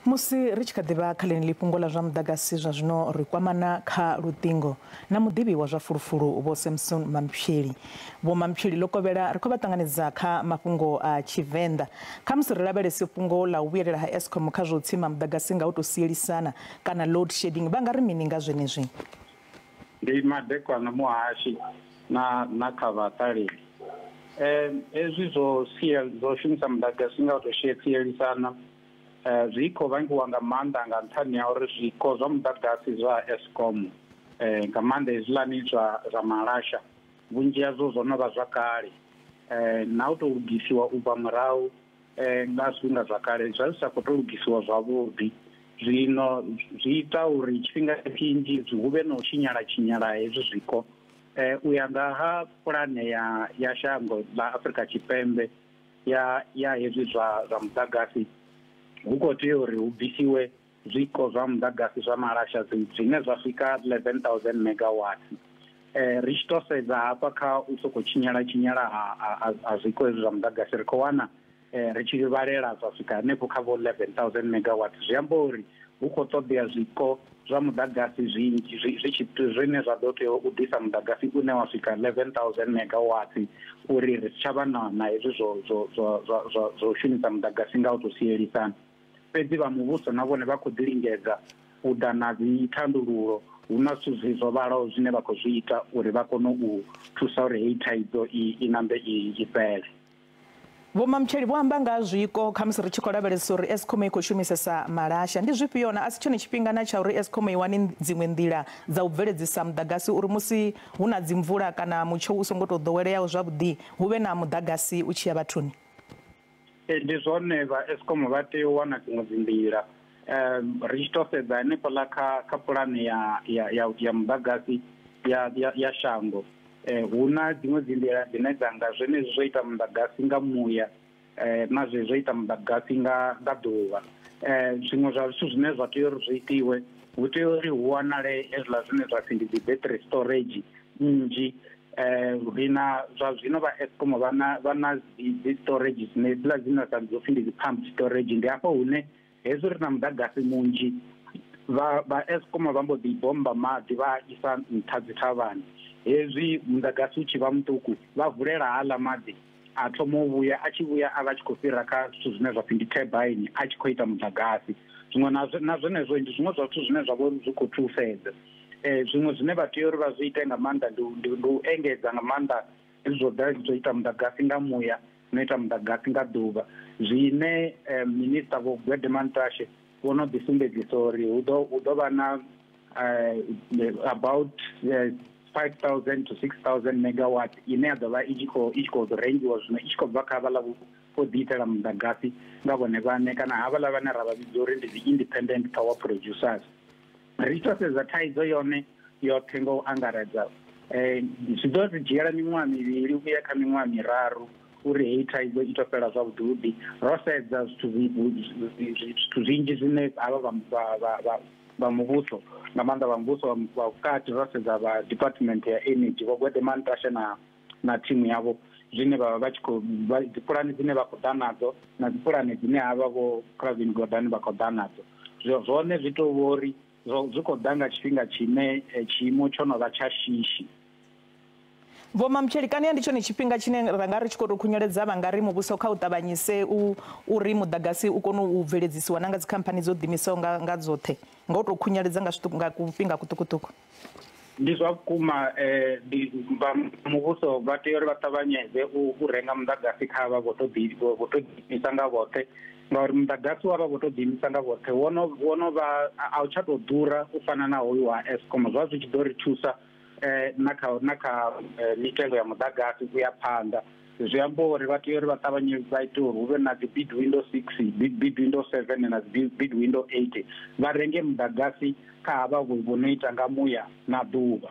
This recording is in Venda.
Musi ri tshi kha ḓivha kha ḽeneḽi fhungo ḽa zwa muḓagasi zwa zwino ri kwamana kha luṱingo na muḓivhi wa zwa fulufulu Vho Samson Mamphweli. Vho Mamphweli ḽo kovhela ri khou vha ṱanganedza kha mafhungo a Tshivenḓa. Kha musi ri lavhelese fhungo ḽa u vhuyelela ha Eskom kha zwa u tsima muḓagasi nga u tou sielisana kana load shedding, vha nga ri mini nga zwenezwi? Ndi madekwana muhashi na kha vhaṱaleli. Hezwi zwo shumisa muḓagasi nga u tou sielisana zwi khou vhangiwa nga maanḓa nga nṱhani ha uri zwiko zwa muḓagasi zwa Eskom nga maanḓa hezwiḽani zwa malasha vhunzhi hazwo zwo no vha zwa kale, na u tou lugisiwa u bva murahu nga zwifhinga zwa kale zwa zwi sa khou tou lugisiwa zwavhuḓi. Zwino zwi ita uri tshifhinga tshinzhi hu vhe na u tshinyala hezwi zwiko. U ya nga ha pulane ya shango ḽa Afrika Tshipembe ya hezwi zwa muḓagasi, hu khou tea uri hu bvisiwe zwiko zwa muḓagasi zwa malasha zwine zwa swika 11,000 megawatts. Ri tshi to sedza hafha kha u sokou tshinyala ha zwiko hezwi zwa muḓagasi, ri khou wana ri tshi vhalela zwa swika hanefho kha vho 11,000 megawatts. Zwi amba uri hu khou ṱoḓea zwiko zwa muḓagasi zwinzhi zwine zwa ḓo tea u ḓisa muḓagasi une wa swika 11,000 megawatts uri ri si tsha vha na hezwi zwo shumisa muḓagasi nga u tou sielisana. Fhedzi vha muvhuso na vhone vha khou ḓi lingedza u ḓa na dzi thandululo, hu na zwithu zwo vhalaho zwine vha khou zwi ita uri vha kone u thusa uri heyi thaidzo i nambe i fhele. Vho Mamphweli vho amba nga zwiko kha musi ri tshi khou lavhelesa uri Eskom i khou shumisesa malasha. Ndi zwifhio na a si tshone tshifhinga na tsha uri Eskom i wane dziṅwe nḓila dza u bveledzisa muḓagasi uri musi hu na dzimvula kana mutsho u songo tou ḓoweleaho zwavhuḓi hu vhe na muḓagasi u tshi ya vhathuni? Ndi zwone, vha Eskom vha tea u wana dziṅwe dzi nḓila. Ri tshi to sedza hanefhaḽa kha pulane ya muḓagasi ya shango, hu na dziṅwe dzi nḓila dzine dza nga zwenezwi zwo ita muḓagasi nga muya na zwezwi zwo ita muḓagasi nga ḓuvha. Zwiṅwe zwa zwithu zwine zwa tea uri zwi itiwe, hu tea uri hu wanale hezwiḽa zwine zwa pfhi ndi dzi battery storage nnzhi. Ri na zwa zwino vha Eskom vha na dzi storage dzine hedziḽa dzine dza pfhi ndi dzi pump storage. Ndi hafho hune hezwi ri na muḓagasi munzhi vha Eskom vha mbo ḓi bomba maḓi vha isa nṱha dzi thavhani. Hezwi muḓagasi u tshi vha muṱuku vha vulela haḽa maḓi a thoma u vhuya, a tshi vhuya a vha tshi khou fhira kha zwithu zwine zwa pfhi ndi turbine a tshi khou ita muḓagasi. Zwiṅwe na zwenezwo ndi zwiṅwe zwa zwithu zwine zwa vha uri zwi khou thusedza. Zwiṅwe zwine vha tea uri vha zwi ite nga maanḓa ndi u engedza nga maanḓa hezwi zwo ita muḓagasi nga muya no ita muḓagasi nga ḓuvha, zwine Minister Vho Gwede Mantashe vho no ḓi sumbedzisa uri hu ḓo vha na about 5,000 to 6,000 megawatts ine ya ḓo vha i tshi khou rengiwa zwino i tshi khou bva kha havhaḽa vho ḓi itela muḓagasi nga vhone vhaṋe kana havhaḽa vhane ra vha vhidza uri ndi dzi independent power producers. Ri tshi sedza thaidzo yone yoṱhe nga u angaredza, zwi ḓo ri dzhiela miṅwaha mivhili uya kha miṅwaha miraru uri heyi thaidzo i to fhela zwavhuḓi. Ro sedza zwithu zwinzhi zwine havha vha muvhuso nga maanḓa vha muvhuso wa vhukati, ro sedza vha department ya energy Vho Gwede Mantashe na thimu yavho, zwine vha vha tshi khou dzi pulane dzine vha khou ḓa nadzo na dzi pulane dzine havha Vho Pravin Gordhan vha khou ḓa nadzo. Zwone zwi tou vhori zwi khou ḓa nga tshifhinga tshine tshiimo tsho no vha tsha shishi. Vho Mamphweli, kani ndi tshone tshifhinga tshine ra nga ri tshi khou tou khunyeledza vha nga ri muvhuso kha u ṱavhanyise uri muḓagasi u kone u bveledzisiwa na nga dzikhamphani dzo ḓimisaho nga dzoṱhe nga u tou khunyeledza nga zwiṱuku nga kufhinga kuṱukuṱuku? Ndi zwa vhukuma, vha muvhuso vha tea uri vha ṱavhanyedze u renga muḓagasi kha vha vho tou ḓiimisa nga vhoṱhe, ngauri muḓagasi wa vha vho tou ḓiimisa nga vhoṱhe wono vha a u tsha tou ḓura u fana na hoyu wa Eskom. Zwa zwi tshi ḓo ri thusa na kha mitengo ya muḓagasi u ya phanḓa. Zwi amba uri vha tea uri vha ṱavhanye vha ite uri hu vhe na dzi bid window 6, bid window 7 na dzi bid window 8, vha renge muḓagasi kha havha vho no ita nga muya na ḓuvha.